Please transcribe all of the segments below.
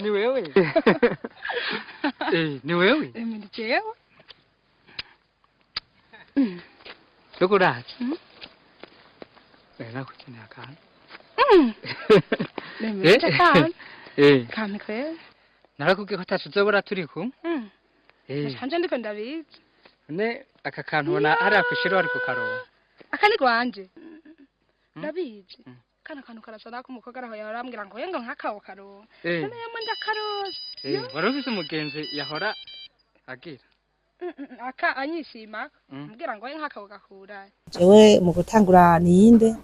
Ni wewe? Ni wewe? Ni jewe. Ndukurazi. Nakukeneye akantu. Nemeye. Kantu kwera. Narakubwiye ko atacu uzobora turi kumwe. Nanje ndiko ndabizi. Ne aka kantu ubona hariya kw'ishuri wari kukaronka. Aka ni rwanje. Ndabizi. Kana kantu karasa nako umukobwa araho yahora ambwira ngo yengo nkakawo karonka. None yamwe ndakaroza. Wari ufise umugenzi yahora agira. Aka anyishima ambwira ngo ye nkakawo gakura. Jewe mu gutangura niyinde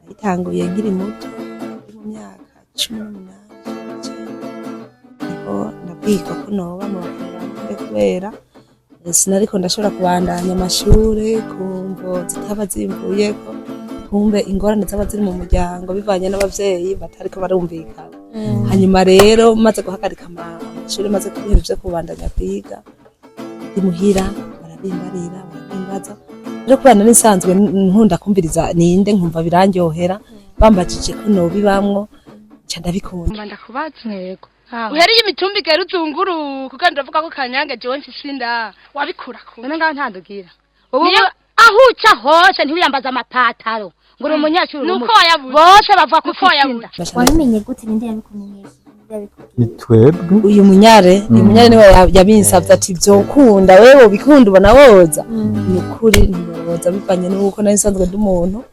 nayitanguye nkiri muto, ndi mu myaka 18, niho nabwirwa ko noba mu bakurambere kubera sinariko ndashobora kubandanya amashure ku mvo zitaba zimvuyeko, kumbe ingorane zaba ziri mu muryango bivanye n'abavyeyi batariko barumvikana. Hanyuma rero maze guhagarika amashure, maze kubihera ivyo kubandanya kwiga, ndi muhira barabimbarira, barabimbaza. Rero kubera nari nsanzwe nkunda kumviriza ninde, nkumva birandyohera, bambajije ko nobibamwo nca ndabikunda. Mba ndakubaza. Yego. Uhereye imitumba igera uzunguruka kandi uravuga ko Kanyange jewe mfise inda wabikura ku. None ngaho ntandugira. Ubu aho uca hose ntiwiyambaza amapataro ngo uri umunyeshuri. Nuko wayabuze. Bose bavuga ko Nuko ufite wayabuze. inda. Wabimenye gute? Ninde yabikumenyesha? Ninde yabikubwiye? Ni twebwe. Uyu munyare, uyu munyare niwe yabinsavye ati vyokunda, wewe ubikunda ubona woza. Ni ukuri ntiboza bivanye n'uko nari nsanzwe ndi umuntu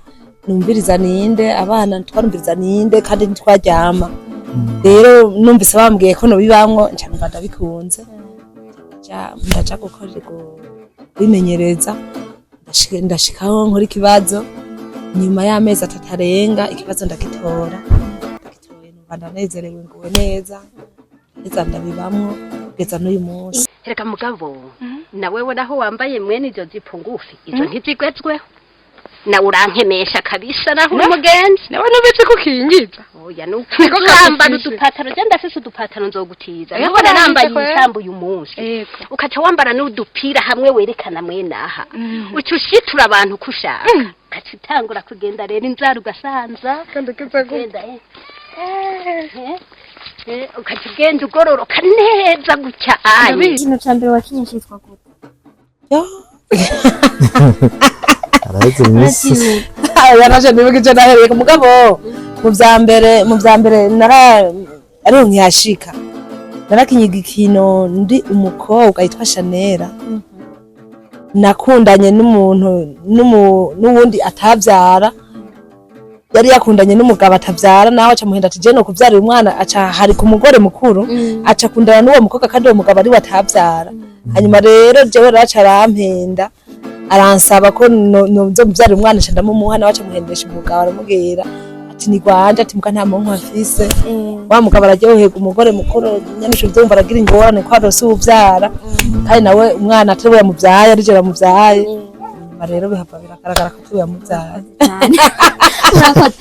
numviriza ninde, abana twarumviriza ninde kandi ntitwaryama. Rero numvise bambwiye ko nobibamwo nca numva ndabikunze. Ndaja gukora kwimenyereza, ndashikaho nkora ikibazo, nyuma y'amezi 3 arenga ikibazo ndagitora. Ndagitoye numva ndanezerewe, nguwe neza neza, ndabibamwo kugeza n'uyu munsi. Reka mugabo, nawewe naho wambaye mwene izo zipo ngufi, izo ntizigezweho, nawe urankemesha kabisa naho uri umugenzi. Nawe nubizi ko ukingiza. Oya, Niko nuko wambara kagufishe. udupataro, je ndafise udupataro nzogutiza. Ego, Nubona nambaye narabise kwera. imitambo uyu munsi, Yego. ukaca wambara n'udupira hamwe werekana mwene aha, uca ushitura abantu uko ushaka, ukaca utangura kugenda rero inzara ugasanza. Kandi kiza gute? Ugenda, ukaca ugenda ugororoka neza gutya anye. Ikintu ca mbere wakinye citwa gute? Yo. Araheze iminsi. Uracyibuka? Yaraje nibuka ivyo nahereye ku mugabo mu vya mbere nara ariho nkihashika narakinye igikino ndi umukobwa yitwa Shanera, nakundanye n'umuntu n'uwundi atavyara, yari yakundanye n'umugabo atavyara, nawe aca muhenda ati je no kuvyarira umwana, aca hari ku mugore mukuru, aca akundana n'uwo mukobwa kandi uwo mugabo ariwe atavyara. Hanyuma rero jewe rero aca arampenda, aransaba ko nozomuvyarira umwana, aca ndamumuha, nawe aca amuhendesha umugabo, aramubwira ati ni rwanje, ati muga nta muntu afise. Wa mugabo araryoherwa, umugore mukuru nyene uca uvyumva aragira ingorane ko arose uwuvyara kandi nawe umwana atari we yamuvyaye, ari je yamuvyaye. Nyuma rero bihava biragaragara ko atari we yamuvyaye. Urakoze.